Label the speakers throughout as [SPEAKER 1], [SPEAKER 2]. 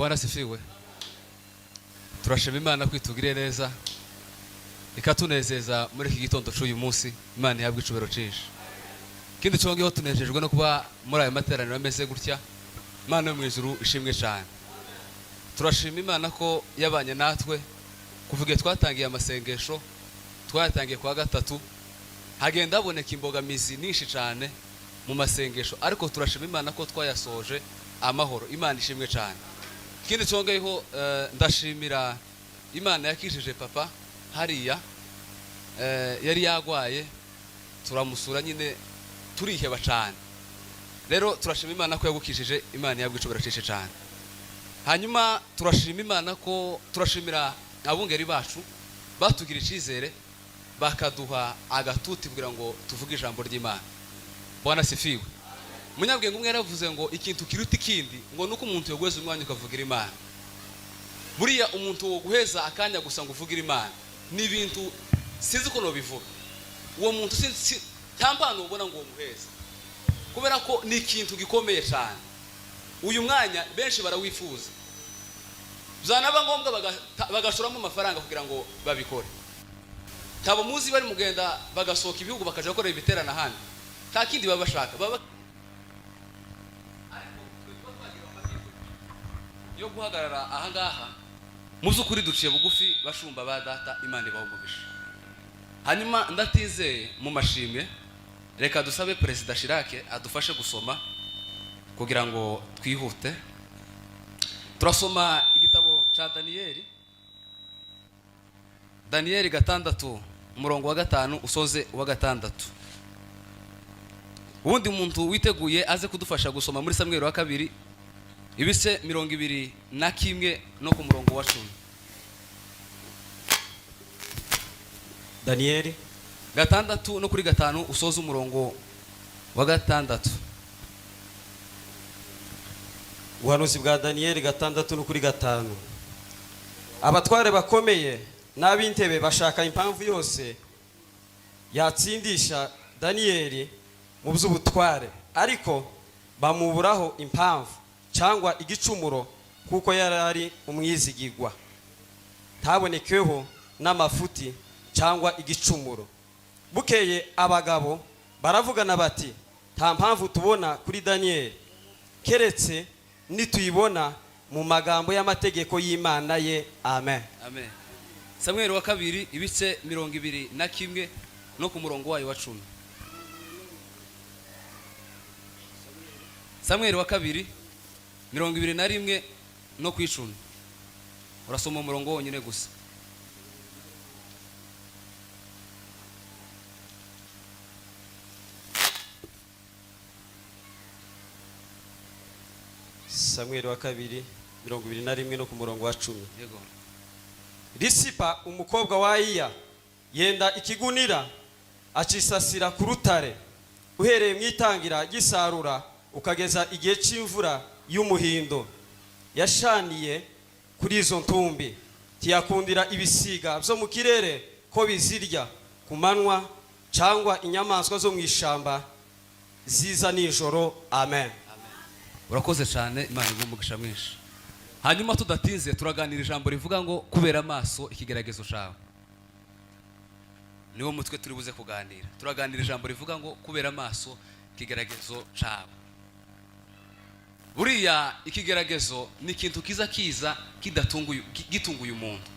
[SPEAKER 1] Bwana asifiwe. Turashima Imana ko itugiriye neza, ikatunezeza muri iki gitondo cy'uyu munsi. Imana ihabwa icubero cyinshi. Ikindi cyongeyeho, tunejejwe no kuba muri ayo materaniro ameze gutya. Imana yo mu ijuru ishimwe cyane. Turashima Imana ko yabanye natwe kuva igihe twatangiye amasengesho. Twayatangiye kuwa gatatu, hagenda haboneka imbogamizi nyinshi cyane mu masengesho, ariko turashima Imana ko twayasoje amahoro. Imana ishimwe cyane. Ikindi cyongeyeho, ndashimira Imana yakijije papa hariya. Yari yagwaye, turamusura nyine turiheba cyane. Rero turashima Imana ko yagukijije. Imana ihabwa icubahiro cyinshi cyane. Hanyuma turashima Imana ko, turashimira abungeri bacu batugira icyizere, bakaduha agatuti kugira ngo tuvuge ijambo ry'Imana. Bwana asifiwe. Umunyabwenge umwe yaravuze ngo ikintu kiruta ikindi ngo nuko umuntu yoguheza umwanya ukavugira Imana. Buriya umuntu wo guheza akanya gusa ngo uvugire Imana ni ibintu sinzi uko nobivuga. Uwo muntu nta mpano ubona ngo umuheze, kubera ko ni ikintu gikomeye cyane. Uyu mwanya benshi barawifuza, byanaba ngombwa bagashoramo amafaranga kugira ngo babikore. Ntabo muzi bari mugenda bagasohoka ibihugu, bakaja gukorera ibiterane ahandi, nta kindi baba bashaka baba. Ariko twe tuba twagira amahirwe yo guhagarara ahangaha. Mu by'ukuri duciye bugufi, bashumba ba data. Imana ibaha umugisha. Hanyuma ndatizeye mu mashimwe, reka dusabe Perezida Shirake adufashe gusoma kugira ngo twihute. Turasoma igitabo cya Daniyeli, Daniyeli 6, umurongo wa 5 usoze uwa 6. Ubundi muntu witeguye aze kudufasha gusoma muri Samweli wa kabiri, ibice 21, no ku murongo wa 10.
[SPEAKER 2] Daniyeli
[SPEAKER 1] 6 no kuri 5, usoze umurongo wa 6.
[SPEAKER 2] Ubuhanuzi bwa Daniyeli 6 no kuri 5. Abatware bakomeye n'ab'intebe bashaka impamvu yose yatsindisha Daniyeli mu by'ubutware, ariko bamuburaho impamvu cyangwa igicumuro, kuko yari ari umwizigigwa, ntabonekeho n'amafuti cyangwa igicumuro. Bukeye abagabo baravugana bati: "Nta mpamvu tubona kuri Daniyeli, keretse nituyibona mu magambo y'amategeko y'Imana ye." Amen.
[SPEAKER 1] Amen. Samweli wa kabiri, ibice 21, no ku murongo wayo wa 10. Samweli wa kabiri 21 no ku 10. Urasoma umurongo wonyine gusa.
[SPEAKER 2] Samweli wa kabiri 21 no ku murongo wa 10.
[SPEAKER 1] Yego.
[SPEAKER 2] Risipa umukobwa wa Iya yenda ikigunira, acisasira ku rutare, uhereye mu itangira ry'isarura ukageza igihe cy'imvura y'umuhindo. Yashaniye kuri izo ntumbi, ntiyakundira ibisiga byo mu kirere ko bizirya ku manywa, cyangwa inyamaswa zo mu ishyamba ziza nijoro. Amen.
[SPEAKER 1] Urakoze cyane, Imana iguhe umugisha mwinshi. Hanyuma tudatinze, turaganira ijambo rivuga ngo kubera maso ikigeragezo cyawe. Niwo mutwe turi buze kuganira. Turaganira ijambo rivuga ngo kubera maso ikigeragezo cyawe. Buriya ikigeragezo ni ikintu kiza kiza kidatunguye, gitunguye umuntu.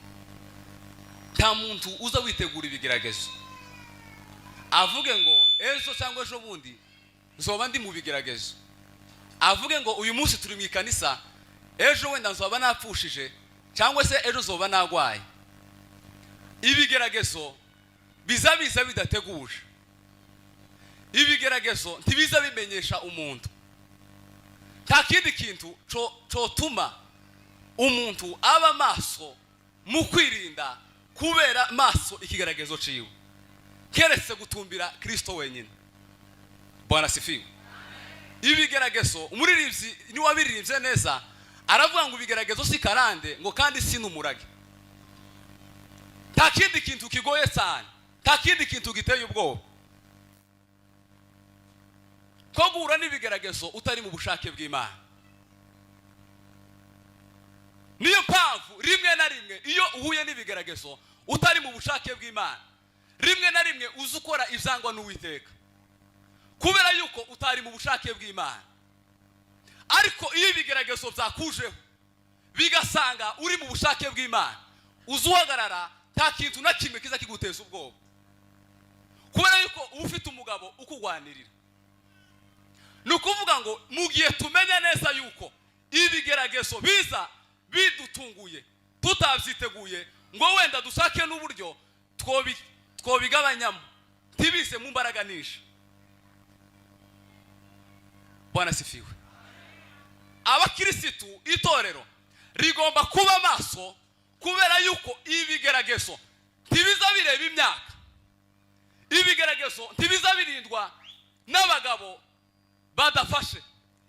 [SPEAKER 1] Nta muntu uza witegura ibigeragezo avuge ngo ejo cyangwa ejo bundi nzoba ndi mu bigeragezo, avuge ngo uyu munsi turi mu ikanisa, ejo wenda nzoba napfushije, cyangwa se ejo nzoba nagwaye. Ibigeragezo biza biza bidateguje. Ibigeragezo ntibiza bimenyesha umuntu. Nta kindi kintu cotuma umuntu aba maso mu kwirinda kubera maso ikigeragezo ciwe, keretse gutumbira Kristo wenyine. Bwana asifiwe. Ibigeragezo, umuririmbyi niwe wabiririmbye neza, aravuga ngo ibigeragezo si karande, ngo kandi si n'umurage. Nta kindi kintu kigoye cyane, nta kindi kintu giteye ubwoba ko guhura n'ibigeragezo utari mu bushake bw'Imana. Mpamvu rimwe na rimwe iyo uhuye n'ibigeragezo utari mu bushake bw'Imana, rimwe na rimwe uzi ukora ibyangwa n'Uwiteka kubera yuko utari mu bushake bw'Imana. Ariko iyo ibigeragezo byakujeho bigasanga uri mu bushake bw'Imana, uzi uhagarara, nta kintu na kimwe kiza kiguteza ubwoba, kubera yuko uba ufite umugabo ukugwanirira. Ni ukuvuga ngo mu gihe tumenya neza yuko ibigeragezo biza bidutunguye tutabyiteguye, ngo wenda dushake n'uburyo twobigabanyamo ntibize mu mbaraga nyinshi. Bwana sifiwe. Abakirisitu, itorero rigomba kuba maso, kubera yuko ibigeragezo ntibiza bireba imyaka, ibigeragezo ntibiza birindwa n'abagabo badafashe,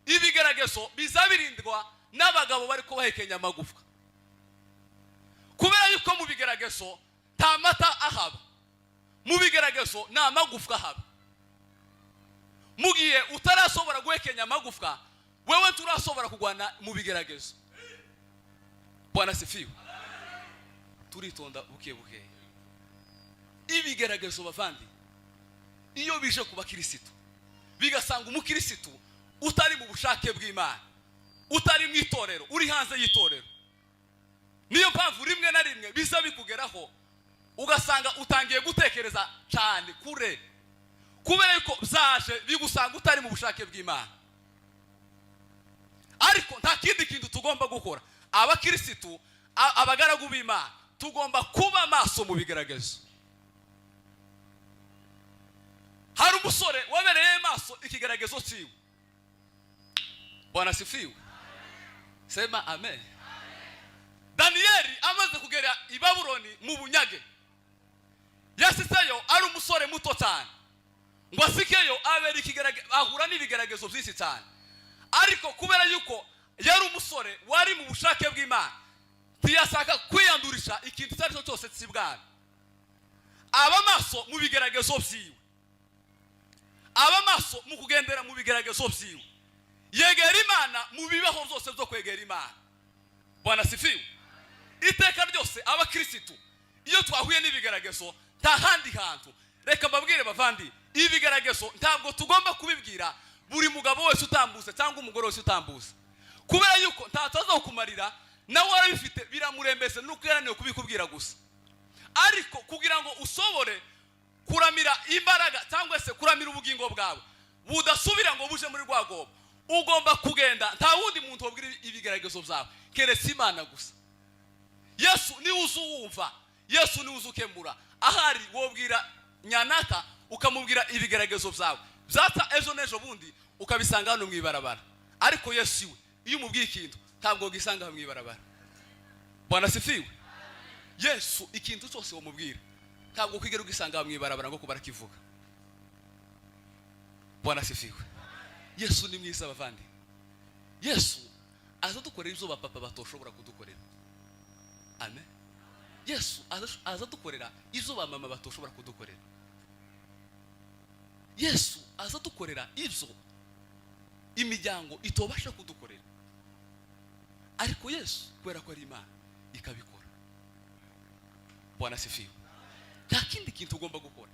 [SPEAKER 1] ibigeragezo biza birindwa n'abagabo bari kubahekenya amagufwa, kubera yuko mu bigeragezo nta mata ahaba, mu bigeragezo ni amagufwa ahaba. Mu gihe utarashobora guhekenya amagufwa, wewe nturashobora kurwana mu bigeragezo. Bwana sifiwe. Turitonda buke buke. Ibigeragezo, bavandi, iyo bije ku bakirisitu bigasanga umukirisitu utari mu bushake bw'Imana, utari mu itorero, uri hanze y'itorero, niyo mpamvu rimwe na rimwe biza bikugeraho ugasanga utangiye gutekereza cyane kure, kubera yuko byaje bigusanga utari mu bushake bw'Imana. Ariko nta kindi kintu tugomba gukora, abakirisitu, abagaragu b'Imana, tugomba kuba maso mu bigeragezo. Hari umusore wabereye maso ikigeragezo cyiwe. Bwana sifiwe, sema amen. Daniyeli amaze kugera i Babuloni mu bunyage, yasizeyo ari umusore muto cyane, ngo asikeyo abera ahura n'ibigeragezo byinshi cyane. Ariko kubera yuko yari umusore wari mu bushake bw'Imana, ntiyashaka kwiyandurisha ikintu icyo ari cyo cyose cy'ibwami. Aba maso mu bigeragezo byiwe, aba maso mu kugendera mu bigeragezo byiwe, yegera Imana mu bibaho byose byo kwegera Imana. Bwana sifiwe. Iteka ryose abakirisitu iyo twahuye n'ibigeragezo, nta handi hantu, reka mbabwire bavandi, ibigeragezo ntabwo tugomba kubibwira buri mugabo wese utambutse cyangwa umugore wese utambutse, kubera yuko ntacyo kumarira, nawe arabifite, biramurembese, nuko yananiwe kubikubwira gusa. Ariko kugira ngo usobore kuramira imbaraga cyangwa se kuramira ubugingo bwawe budasubira ngo buje muri rwagobo, ugomba kugenda. Nta wundi muntu wabwira ibigeragezo byawe keretse Imana gusa. Yesu niwe uzi uwumva, Yesu niwe uzi ukemura. Ahari wobwira nyanaka ukamubwira ibigeragezo byawe, byata ejo n'ejo bundi ukabisanga hano mu ibarabara. Ariko Yesu we, iyo umubwiye ikintu ntabwo gisanga mu ibarabara. Bwana sifiwe. Yesu ikintu cyose wamubwira ntabwo kwigera ugisanga mu ibarabara ngo kubara kivuga. Bwana sifiwe. Yesu ni mwiza, bavandi. Yesu aza dukorera ibyo bapapa batoshobora kudukorera. Amen. Yesu aza dukorera ibyo ba mama batoshobora kudukorera. Yesu aza dukorera ibyo imiryango itobasha kudukorera, ariko Yesu kubera ko ari Imana ikabikora. Bwana sifiwe. Nta kindi kintu ugomba gukora,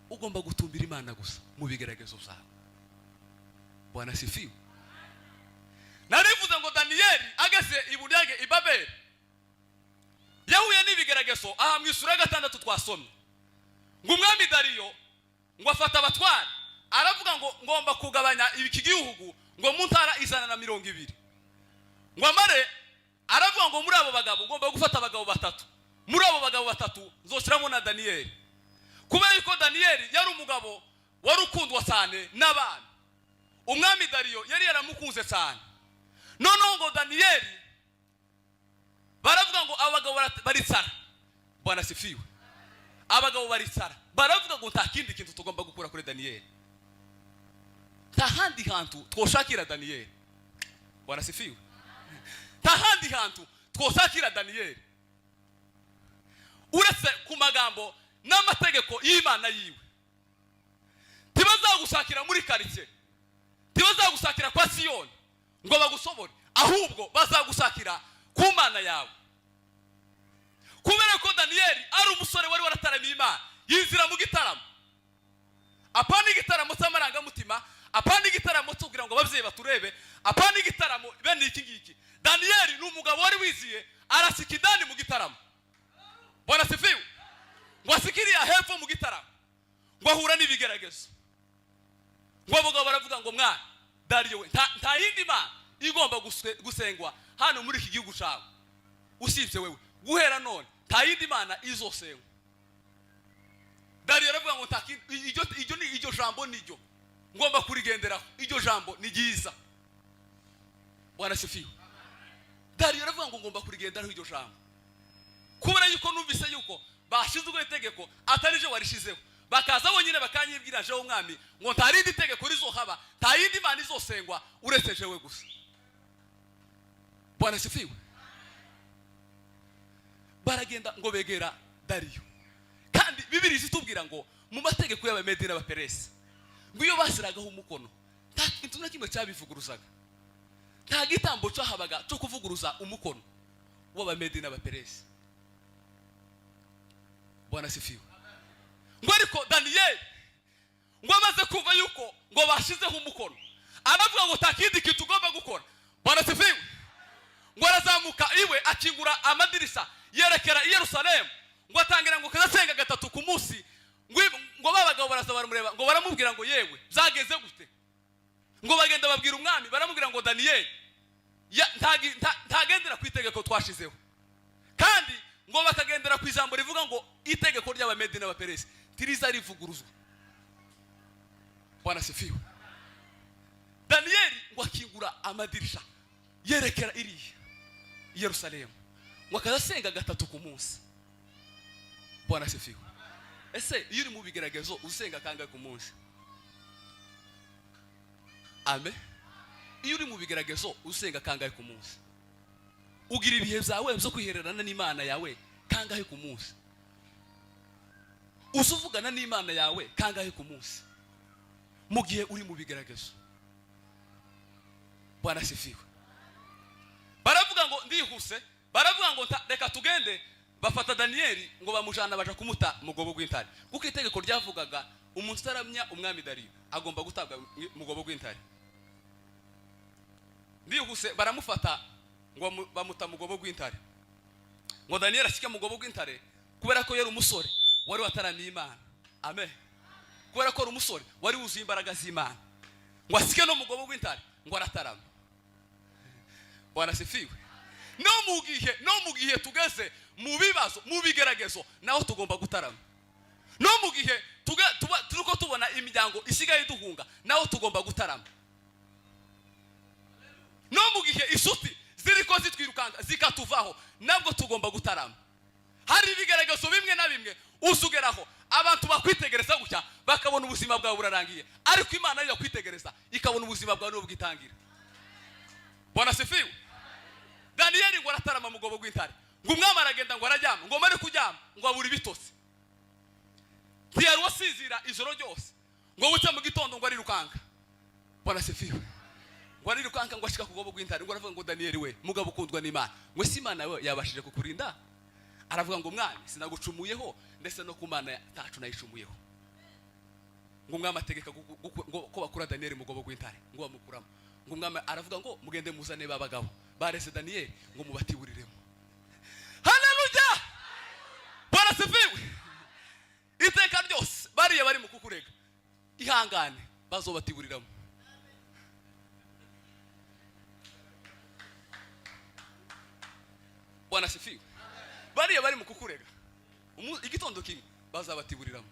[SPEAKER 1] ugomba gutumbira Imana gusa mu bigeragezo byawe. Bwana sifiwe. Narivuze ngo Daniyeli ageze i bunyage i Babeli yahuye n'ibigeragezo. Aha mu isura ya 6 twasomye ngo umwami Dariyo ngo afata abatware, aravuga ngo ngomba kugabanya iki gihugu ngo mu ntara 120. Ngo amare aravuga ngo muri abo bagabo ngomba gufata abagabo batatu, muri abo bagabo batatu nzoshyiramo na Daniyeli, kubera yuko Daniyeli yari umugabo wari ukundwa cyane n'abana. Umwami Dariyo yari yaramukunze cyane. Noneho ngo Daniyeli, baravuga ngo abagabo baricara. Bwana sifiwe. Abagabo baricara baravuga ngo nta kindi kintu tugomba gukura kuri Daniyeli, nta handi hantu twoshakira Daniyeli. Bwana sifiwe. Nta handi hantu twoshakira Daniyeli uretse ku magambo n'amategeko y'Imana yiwe. Ntibazagushakira muri karitsiye, ntibazagushakira kwa Siyoni ngo bagusobore, ahubwo bazagushakira ku Mana yawe. Kubera ko Daniyeli ari umusore wari warataramiye Imana, yinzira mu gitaramo. Apana igitaramo cy'amarangamutima, apana igitaramo cyo kugira ngo ababyeyi baturebe, apana igitaramo bene iki ngiki. Daniyeli ni umugabo wari wiziye, arasika indani mu gitaramo. Bwana sifiwe. Ngo asikiriya hepfo mu gitaramo, ngo ahura n'ibigeragezo. Ngo abagabo baravuga ngo: "Mwana Dariyo we, nta yindi mana igomba gusengwa hano muri iki gihugu cyawe usibye wewe. Guhera none nta yindi mana izosengwa." Dariyo aravuga ngo: "Nta kindi, iryo ni iryo jambo, niryo ngomba kurigenderaho, iryo jambo ni ryiza." Bwana sifiwe. Dariyo aravuga ngo: "Ngomba kurigenderaho iryo jambo, kubera yuko numvise yuko bashyizweho itegeko atari ryo warishizeho, bakaza bonyine bakanyibwira jewe umwami ngo nta rindi tegeko rizohaba, nta yindi mana izosengwa uretse jewe gusa." Bwana sifiwe. Baragenda ngo begera Dariyo. Kandi Bibiri zitubwira ngo mu mategeko y'Abamedi n'Abaperesi, ngo iyo bashyiragaho umukono, nta kintu na kimwe cyabivuguruzaga, nta gitambo cyahabaga cyo kuvuguruza umukono w'Abamedi n'Abaperesi. Bwana sifiwe. Ngo ariko Daniyeli ngo amaze kumva yuko ngo bashyizeho umukono, aravuga ngo nta kindi kintu ugomba gukora. Bwana sifiwe. Ngo arazamuka iwe, akingura amadirishya yerekera i Yerusalemu, ngo atangira ngo kazasenga gatatu ku munsi. Ngo ba bagabo baraza baramureba, ngo baramubwira ngo: "Yewe, byageze gute?" Ngo bagenda babwira umwami, baramubwira ngo: "Daniyeli ntagendera ku itegeko twashizeho, kandi ngo bakagendera ku ijambo rivuga ngo itegeko ry'Abamedi n'Abaperesi ntiriza rivuguruzwa." Bwana sifiwe. Daniyeli ngo akingura amadirisha yerekera iriya i Yerusalemu, ngo akazasenga gatatu ku munsi. Bwana sifiwe. Ese iyo uri mu bigeragezo usenga kangahe ku munsi? Amen. Iyo uri mu bigeragezo usenga kangahe ku munsi? Ugira ibihe byawe byo kwihererana n'Imana yawe kangahe ku munsi? Uza uvugana n'Imana yawe kangahe ku munsi mu gihe uri mu bigeragezo? Bwana sifiwe. Baravuga ngo, ndihuse, baravuga ngo: "Reka tugende." Bafata Daniyeli ngo bamujana, baja kumuta mu rwobo rw'intare, kuko itegeko ryavugaga umuntu utaramya umwami Dariyo agomba gutabwa mu rwobo rw'intare. Ndihuse, baramufata ngo bamuta mu rwobo rw'intare. Ngo Daniyeli ashyike mu rwobo rw'intare, kubera ko yari umusore wari wataramiye Imana, amen, kubera ko yari umusore wari wuzuye imbaraga z'Imana, ngo asike no mu rwobo rw'intare ngo aratarama. Bwana sifiwe. No mu gihe tugeze mu bibazo, mu bigeragezo, naho tugomba gutarama. No mu gihe turiko tubona imiryango isigaye duhunga, naho tugomba gutarama. No mu gihe inshuti ziriko zitwirukanga zikatuvaho, nabwo tugomba gutarama. Hari ibigeragezo bimwe na bimwe uzugeraho, abantu bakwitegereza gutya bakabona ubuzima bwawe burarangiye, ariko Imana yo yakwitegereza ikabona ubuzima bwawe n'ubwitangira. Bwana sifiwe. Daniyeli ngo aratarama mu rwobo rw'intare. Ngo umwami aragenda, ngo araryama, ngo mare kuryama ngo abura ibitotsi, ntiyari wasinzira ijoro ryose. Ngo buce mu gitondo ngo arirukanka. Bwana sifiwe. Ngo arirukanka, ngo ashika ku rwobo rw'intare, ngo aravuga ngo: "Daniyeli we, mugabo ukundwa n'Imana, ngo ese Imana we yabashije kukurinda?" Aravuga ngo: "Mwami, sinagucumuyeho, ndetse no ku Mana tacu nayicumuyeho." Ngo umwami ategeka ngo ko bakura Daniyeli mu rwobo rw'intare. Ngo bamukuramo. Ngo umwami aravuga ngo: "Mugende muzane ba bagabo bareze Daniyeli, ngo mubatiburiremo." Haleluya, Bwana sifiwe. Iteka ryose bariya bari mu kukurega, ihangane, bazobatiburiramo. Bwana sifiwe. Bariya bari mu kukurega, igitondo kimwe bazabatiburiramo.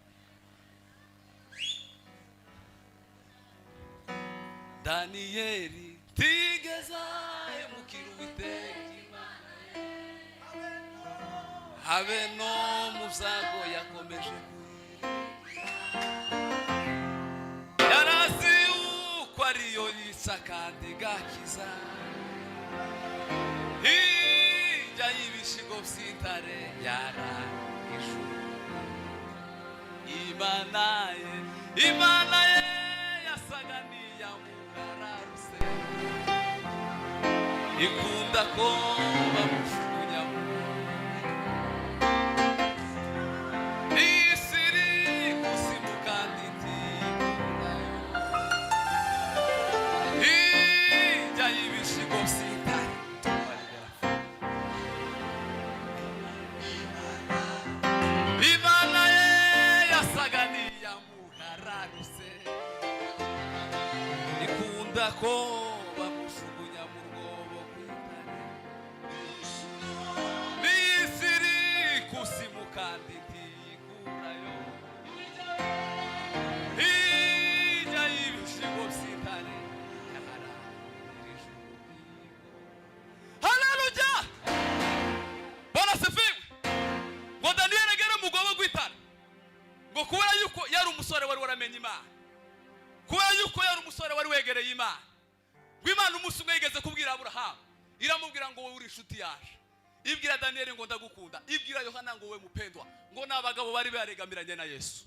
[SPEAKER 1] Daniyeli tigeza hemukira Uwiteka Imana ye, habe no mu byago yakomeje kuyiringira. Yarazi yuko ariyo yica kandi igakiza, hirya y'ibishigo by'intare yarahijuru. Imana ye, Imana ye yasaga n'iyamugararuse, ikunda ko bamujugunya mu. Bikunda ko bamujugunya mu rwobo rw'intare. N'isi iri kuzimu kandi ntiyikurayo. Hirya y'ibishigo by'intare, nyamara iri juru. Haleluya! Bwana asifiwe. Ngo Daniyeli agere mu rwobo rw'intare, ngo kubera yuko yari umusore wari waramenye Imana, kubera yuko yari umusore wari wegereye Imana, ngo Imana umunsi umwe yigeze kubwira Aburahamu, iramubwira ngo: "Wowe uri inshuti yaje." Ibwira Daniyeli ngo: "Ndagukunda." Ibwira Yohana ngo: "Wowe mupendwa." Ngo ni abagabo bari baregamiranye na Yesu.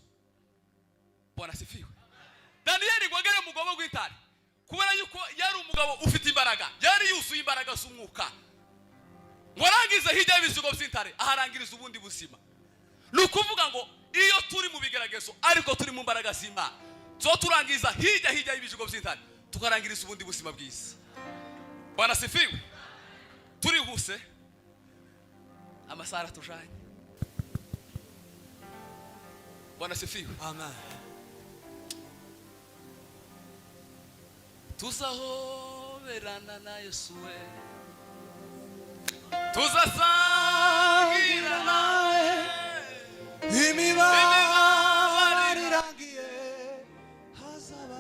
[SPEAKER 1] Bwana asifiwe. Daniyeli ngo agere mu rwobo rw'intare, kubera yuko yari umugabo ufite imbaraga, yari yuzuye imbaraga z'umwuka, ngo arangize hirya y'ibizigo by'intare, aharangiriza ubundi buzima. Ni ukuvuga ngo iyo turi mu bigeragezo ariko turi mu mbaraga z'Imana, tuba turangiza hirya y'ibijigo by'intare, tukarangiriza ubundi buzima bwiza. Bwana asifiwe. Turihuse, amasaha aratujanye. Bwana asifiwe.
[SPEAKER 3] Amen.
[SPEAKER 1] Tuzahoberana na Yesu we, tuzasangira nawe.
[SPEAKER 3] Imibabaro irangiye, hazaba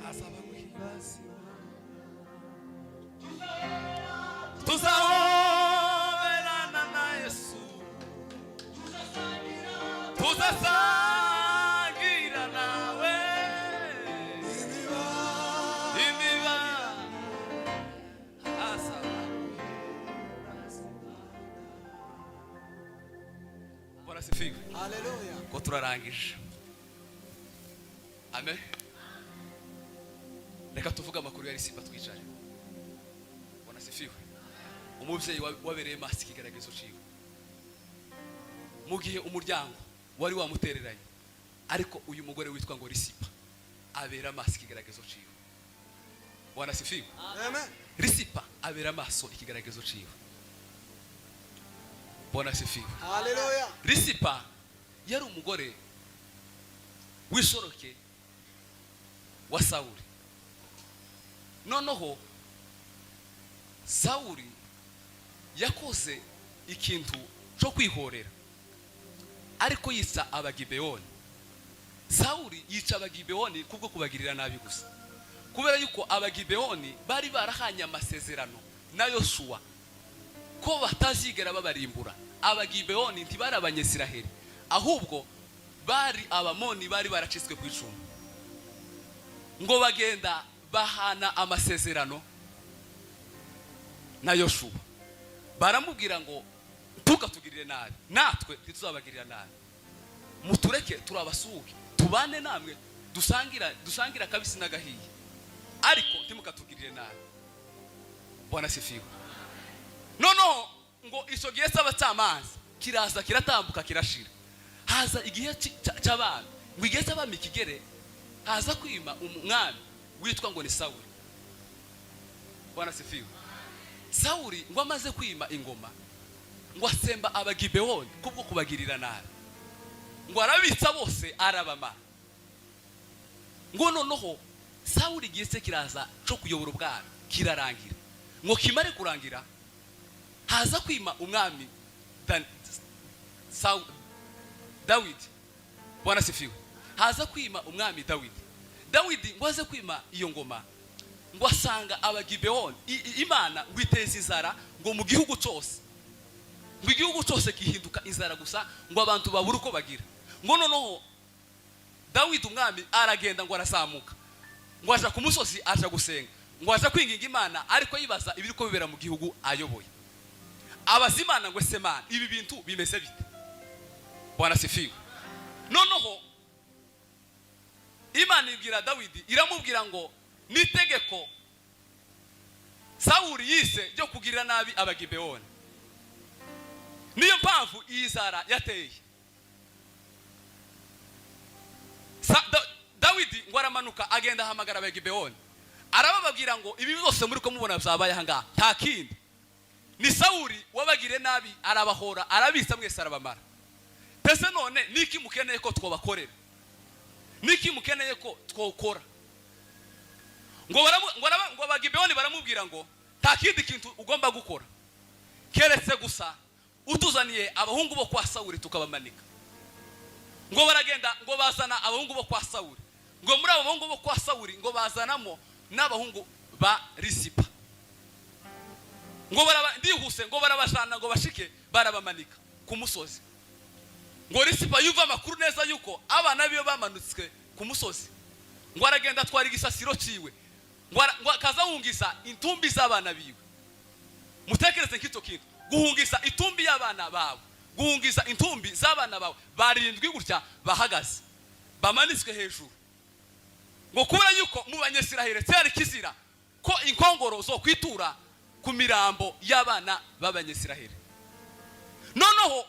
[SPEAKER 1] Hazaba
[SPEAKER 3] guhimbaza.
[SPEAKER 1] Tuzahoberana na Yesu, tuzasangira nawe. Imiba hazaba. Bwana asifiwe.
[SPEAKER 3] Haleluya.
[SPEAKER 1] Ko turarangije. Amen. Reka tuvuge amakuru ya Risipa, twicare. Bwana asifiwe. Umubyeyi wabereye maso ikigaragazo ciwe mu gihe umuryango wari wamutereranye, ariko uyu mugore witwa ngo Risipa abera amaso ikigaragazo ciwe. Bwana asifiwe.
[SPEAKER 3] Amen.
[SPEAKER 1] Risipa abera amaso ikigaragazo ciwe. Bwana asifiwe.
[SPEAKER 3] Haleluya.
[SPEAKER 1] Risipa yari umugore w'isoroke wa Sawuli. Noneho Sawuli yakoze ikintu cyo kwihorera, ariko yica Abagibeyoni. Sawuli yica Abagibeyoni kubwo kubagirira nabi gusa, kubera yuko Abagibeyoni bari barahanye amasezerano na Yosuwa ko batazigera babarimbura. Abagibeyoni ntibari Abanyesiraheli, ahubwo bari Abamoni bari baracitswe ku icumu. Ngo bagenda bahana amasezerano na Yoshuwa, baramubwira ngo: "Ntukatugirire nabi, natwe ntituzabagirira nabi, mutureke turabasuhuke, tubane namwe, dusangira akabisi n'agahiye, ariko ntimukatugirire nabi." Bwana asifiwe. Noneho ngo icyo gihe cy'abacamanza kiraza, kiratambuka, kirashira, haza igihe cy'abami. Ngo igihe cy'abami kigere, haza kwima umwami witwa ngo ni Sawuli. Bwana asifiwe. Sawuli ngo amaze kwima ingoma, ngo asemba Abagibewoni kubwo kubagirira nabi, ngo arabitsa bose, arabamara. Ngo noneho Sawuli igihe cye kiraza cyo kuyobora ubwami kirarangira. Ngo kimare kurangira, haza kwima umwami Dawidi. Bwana asifiwe. Haza kwima umwami Dawidi. Dawidi ngo aze kwima iyo ngoma, ngo asanga Abagibewoni, Imana ngo iteza inzara ngo mu gihugu cyose, ngo igihugu cyose gihinduka inzara gusa, ngo abantu babure uko bagira. Ngo noneho Dawidi umwami aragenda, ngo arazamuka, ngo aja ku musozi, aja gusenga, ngo aja kwinginga Imana, ariko yibaza ibiri ko bibera mu gihugu ayoboye. Abaza Imana ngo: "Ese Mana, ibi bintu bimeze bite?" Bwana asifiwe. Noneho Imana ibwira Dawidi, iramubwira ngo: "N'itegeko Sawuli yise ryo kugirira nabi Abagibewoni, niyo mpamvu iyi nzara yateye." Dawidi ngo aramanuka, agenda ahamagara Abagibewoni, arabababwira ngo: "Ibi byose muri ko mubona byabaye aha ngaha, nta kindi, ni Sawuli wabagiriye nabi, arabahora, arabitsa mwese, arabamara. Mbese none niki mukeneye ko twabakorera? Niki mukeneye ko twokora?" Ngo Abagibeyoni baramubwira ngo nta kindi kintu ugomba gukora keretse gusa utuzaniye abahungu bo kwa Sawuli tukabamanika. Ngo baragenda, ngo bazana abahungu bo kwa Sawuli. Ngo muri abo bahungu bo kwa Sawuli, ngo bazanamo n'abahungu ba Risipa. Ngo baraba, ndihuse, ngo barabajana, ngo bashike barabamanika ku musozi. Ngo Risipa yumva amakuru neza yuko abana biwe bamanutswe ku musozi, ngo aragenda atwara igisasiro ciwe, ngo akaza ahungisa intumbi z'abana biwe. Mutekereze nk'icyo kintu, guhungisa itumbi y'abana bawe, guhungisa intumbi z'abana bawe barindwi gutya bahagaze bamanitswe hejuru. Ngo kubera yuko mu Banyesiraheli cyari kizira ko inkongoro zo kwitura ku mirambo y'abana b'Abanyesiraheli. Noneho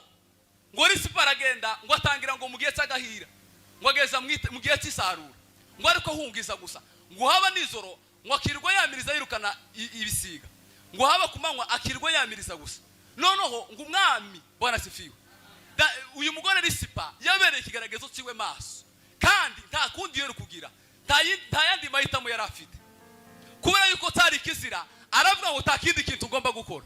[SPEAKER 1] ngo Risipa aragenda, ngo atangira ngo mu gihe cy'agahira, ngo ageza mu gihe cy'isarura, ngo ariko ahungiza gusa. Ngo haba nijoro, ngo akirwa yamiriza yirukana ibisiga, ngo haba ku manywa akirwa yamiriza gusa. Noneho ngo umwami, Bwana sifiwe, uyu mugore Risipa yabereye ikigaragazo cyiwe maso, kandi nta kundi yari kugira, nta yandi mahitamo yari afite. Kubera yuko tari kizira, aravuga ngo nta kindi kintu ugomba gukora,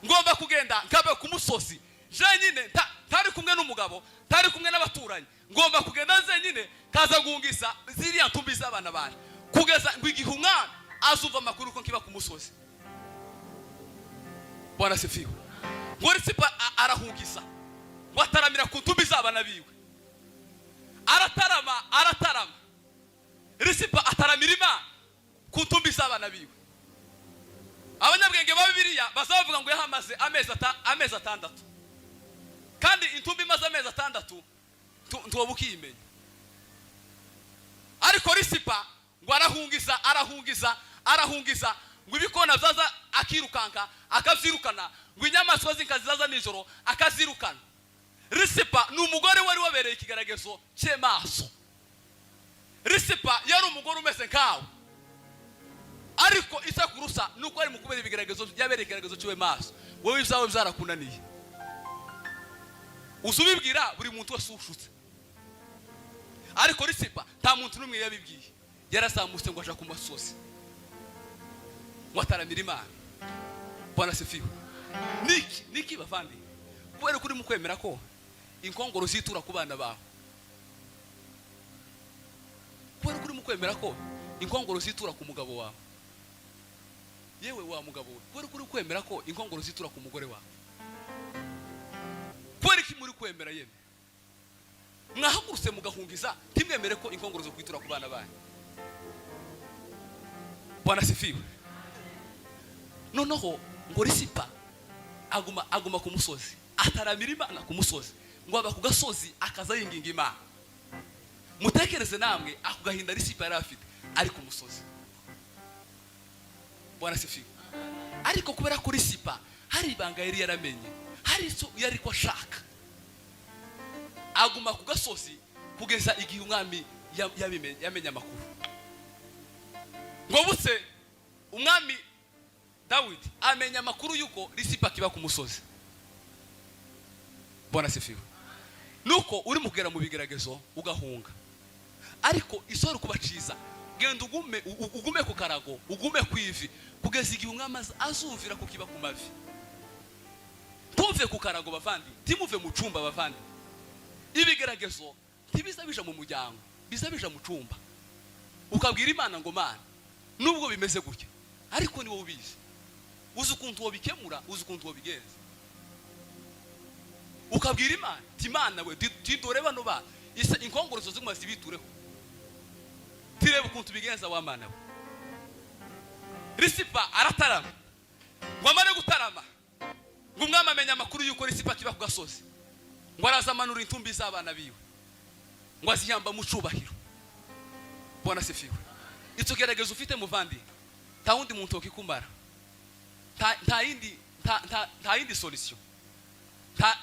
[SPEAKER 1] ngomba kugenda nkaba ku musozi jenyine, ntari kumwe n'umugabo, ntari kumwe n'abaturanyi. Ngomba kugenda zenyine kaza guhungisa ziriya ntumbi z'abana banje, kugeza ngo igihe umwami azumva amakuru ko nkiba ku musozi. Bwana sifiwe. Ngo Risipa arahungisa, ngo ataramira ku ntumbi z'abana biwe, aratarama, aratarama. Risipa ataramira Imana ku ntumbi z'abana biwe. Abanyabwenge ba Bibiliya bazavuga ngo yahamaze amezi 6, kandi intumbi imaze amezi 6 ntiwoba ukiyimenya. Ariko Risipa ngo arahungiza, arahungiza, arahungiza, ngo ibikona byaza akirukanka akabyirukana, ngo inyamaswa z'inkazi zaza nijoro akazirukana. Risipa ni umugore wari wabereye ikigaragazo cy'emaso. Risipa yari umugore umeze nkawe, ariko isakurusa nuko ari mu kubera ibigaragazo, yabereye ikigaragazo cy'uwe maso. Wowe ibyawe byarakunaniye, uza ubibwira buri muntu wese ushutse, ariko Risipa nta muntu n'umwe yabibwiye. Yarazamutse ngo aja ku masozi, ngo ataramira Imana. Bwana sifiwe. Niki niki, bavandi? Kubera ko urimo kwemera ko inkongoro zitura ku bana bawe, kubera ko urimo kwemera ko inkongoro zitura ku mugabo wawe, yewe wa mugabo we, kubera ko uri kwemera ko inkongoro zitura ku mugore wawe, kubera iki muri kwemera? Yemwe mwahagurutse mugahungiza, ntimwemere ko inkongoro zo kwitura ku bana banyu. Bwana sifiwe. Noneho ngo Risipa aguma ku musozi, ataramira Imana ku musozi, ngo aba ku gasozi akaza yinginga Imana. Mutekereze namwe ako gahinda Risipa yari afite ari ku musozi. Bwana sifiwe. Ariko kubera ko Risipa hari ibanga yari yaramenye, hari icyo yari ko ashaka, aguma ku gasozi kugeza igihe umwami yamenye amakuru. Ngo buse umwami Dawidi amenya amakuru y'uko Risipa kiba ku musozi. Bwana sifiwe. Nuko uri mu kugera mu bigeragezo ugahunga, ariko isoro kubaciza, genda ugume, ugume ku karago, ugume ku ivi kugeza igihe umwami azumvira ko kiba ku mavi. Ntuve ku karago, bavandi, ntimuve mu cumba, bavandi. Ibigeragezo ntibiza bija mu muryango, biza bija mu cumba, ukabwira Imana ngo: "Mana, nubwo bimeze gutya, ariko ni wowe ubizi, uzi ukuntu wobikemura, uzi ukuntu wobigenza." Ukabwira Imana ti: "Imana we, tidore bano bana ise inkongoro ziguma zibitureho, tirebe ukuntu ubigenza wa Mana we." Risipa aratarama. Ngo amare gutarama, ngo umwami amenya amakuru y'uko Risipa kiba ku gasozi, ngo araza amanura intumbi z'abana biwe, ngo azihamba mu cubahiro. Bwana sifiwe. Icyo geragezo ufite, muvandi, nta wundi muntu wokikumara, nta yindi, nta yindi solution,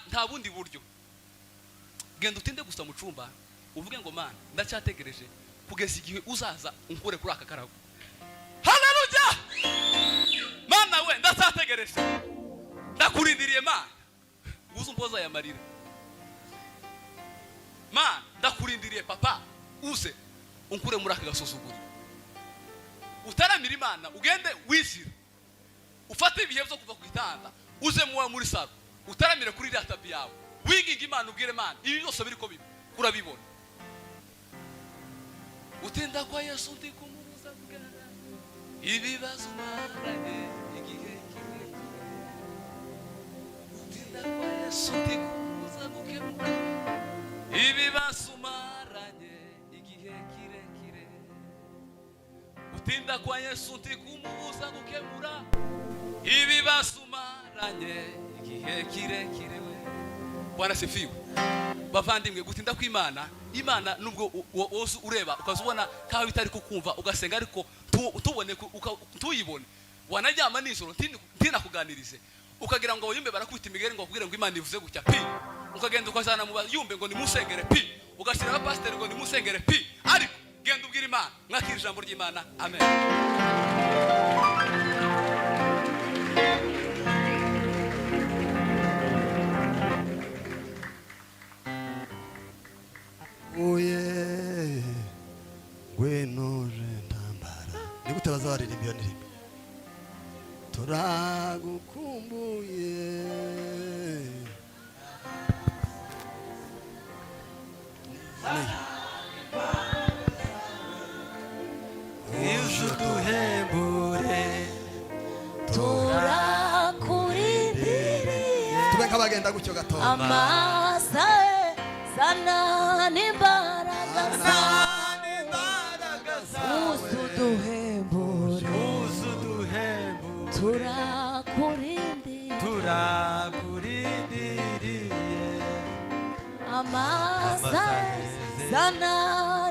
[SPEAKER 1] nta bundi buryo. Genda utinde gusa mu cumba, uvuge ngo: "Mana, ndacyategereje kugeza igihe uzaza unkure kuri aka karago." Haleluya! Mana we, ndacyategereje, ndakurindiriye. Mana, uze umpoza aya marira. Mana, ndakurindiriye. Papa, uze unkure muri aka gasuzuguro. Utaramira Imana, ugende wizira, ufate ibihe byo kuva ku gitanda, uze muwe muri salon, utaramire kuri iriya tapis yawe, winginga Imana, ubwire Imana ibi byose biri ko biba, kurabibona. Utinda kwa Yesu ntikumubuza kugana ibibazo umaranye igihe kirekire. Utinda kwa Yesu ntikumubuza gukemura ibibazo umaranye igihe kirekire. Utinda kwa Yesu ntikumubuza gukemura ibibazo umaranye igihe kirekire. We, Bwana sifiwe. Bavandimwe, gutinda kw'Imana, Imana nubwo woza ureba ukaza ubona kaho bitari kukumva, ugasenga ariko tubone ntuyibone, wanaryama nijoro ntinakuganirize, ukagira ngo abayumbe barakubita imigeri ngo bakubwire ngo Imana ivuze gutya pi, ukagenda ukazana mu bayumbe ngo nimusengere pi, ugashyira abapasiteri ngo nimusengere pi, ariko genda ubwire Imana. Mwakira ijambo ry'Imana. Amen.
[SPEAKER 3] Uye ngwino uje ntambara. Ni gute bazabaririmba iyo ndirimbo? Turagukumbuye.
[SPEAKER 2] Uze uduhembure.
[SPEAKER 4] Turakurindiriye.
[SPEAKER 3] Tube nk'abagenda gutyo gatoya.
[SPEAKER 4] Amasae sana n'imbaraga zawe, uzuduhembure.
[SPEAKER 2] Uze uduhembure.
[SPEAKER 4] Turakurindiriye.
[SPEAKER 2] Turakurindiriye.
[SPEAKER 4] Amasae sana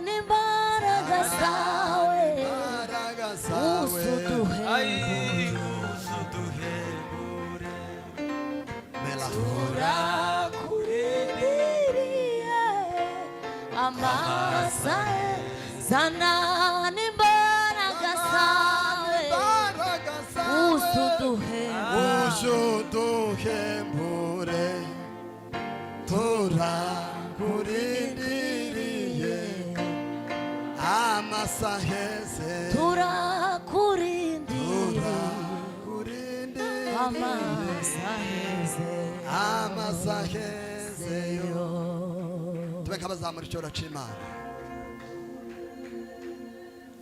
[SPEAKER 4] n'imbaraga zawe,
[SPEAKER 3] Imbaraga zawe.
[SPEAKER 4] Uzuduhembure.
[SPEAKER 2] Uze uduhembure.
[SPEAKER 3] Mela.
[SPEAKER 4] Turakurindiriye. Amasae sana n'imbaraga zawe,
[SPEAKER 3] Imbaraga zawe.
[SPEAKER 4] Uzuduhembure.
[SPEAKER 3] Uzuduhembure, turakurindiriye amasaheze.
[SPEAKER 4] Turakurindiriye.
[SPEAKER 3] Turakurindiriye.
[SPEAKER 4] Amasaheze.
[SPEAKER 3] Amasaheze yo. Tube nk'abazamura icyoro c'Imana.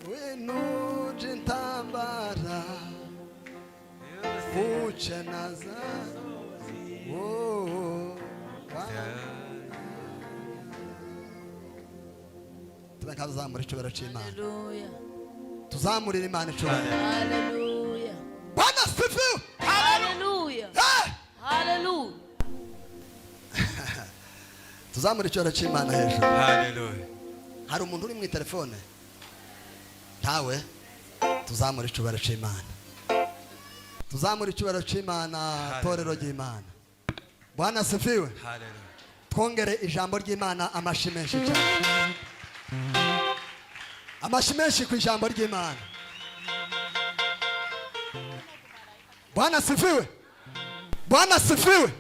[SPEAKER 3] Winuje intambara ucenaza. Oh, tube nk'abazamura icyubahiro c'Imana.
[SPEAKER 4] Haleluya.
[SPEAKER 3] Tuzamurire Imana icyubahiro.
[SPEAKER 4] Haleluya.
[SPEAKER 3] Bwana sifiwe.
[SPEAKER 4] Haleluya.
[SPEAKER 3] Eh!
[SPEAKER 4] Haleluya.
[SPEAKER 3] Tuzamure icyubahiro c'Imana hejuru.
[SPEAKER 2] Haleluya.
[SPEAKER 3] Hari umuntu uri mu telefone? Ntawe. Tuzamure icyubahiro c'Imana, tuzamure icyubahiro c'Imana, torero ry'Imana. Bwana sifiwe.
[SPEAKER 2] Haleluya.
[SPEAKER 3] Twongere ijambo ry'Imana amashi menshi cyane, amashi menshi ku ijambo ry'Imana. Bwana sifiwe, Bwana sifiwe.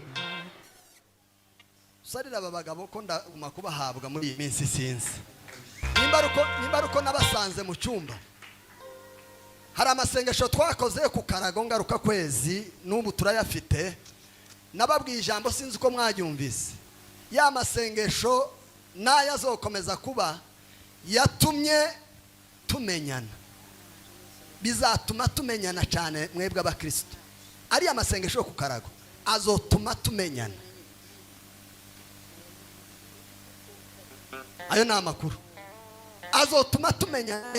[SPEAKER 3] Usarira aba bagabo ko ndaguma kubahabwa muri iyi minsi, sinzi nimba ari uko nabasanze mu cyumba. Hari amasengesho twakoze ku karago ngaruka kwezi, n'ubu turayafite. Nababwiye ijambo, sinzi uko mwaryumvise. Ya masengesho n'ayo azokomeza kuba yatumye tumenyana, bizatuma tumenyana cyane. Mwebwe abakristo, ariya masengesho yo ku karago azotuma tumenyana. Ayo ni amakuru azotuma tumenyana.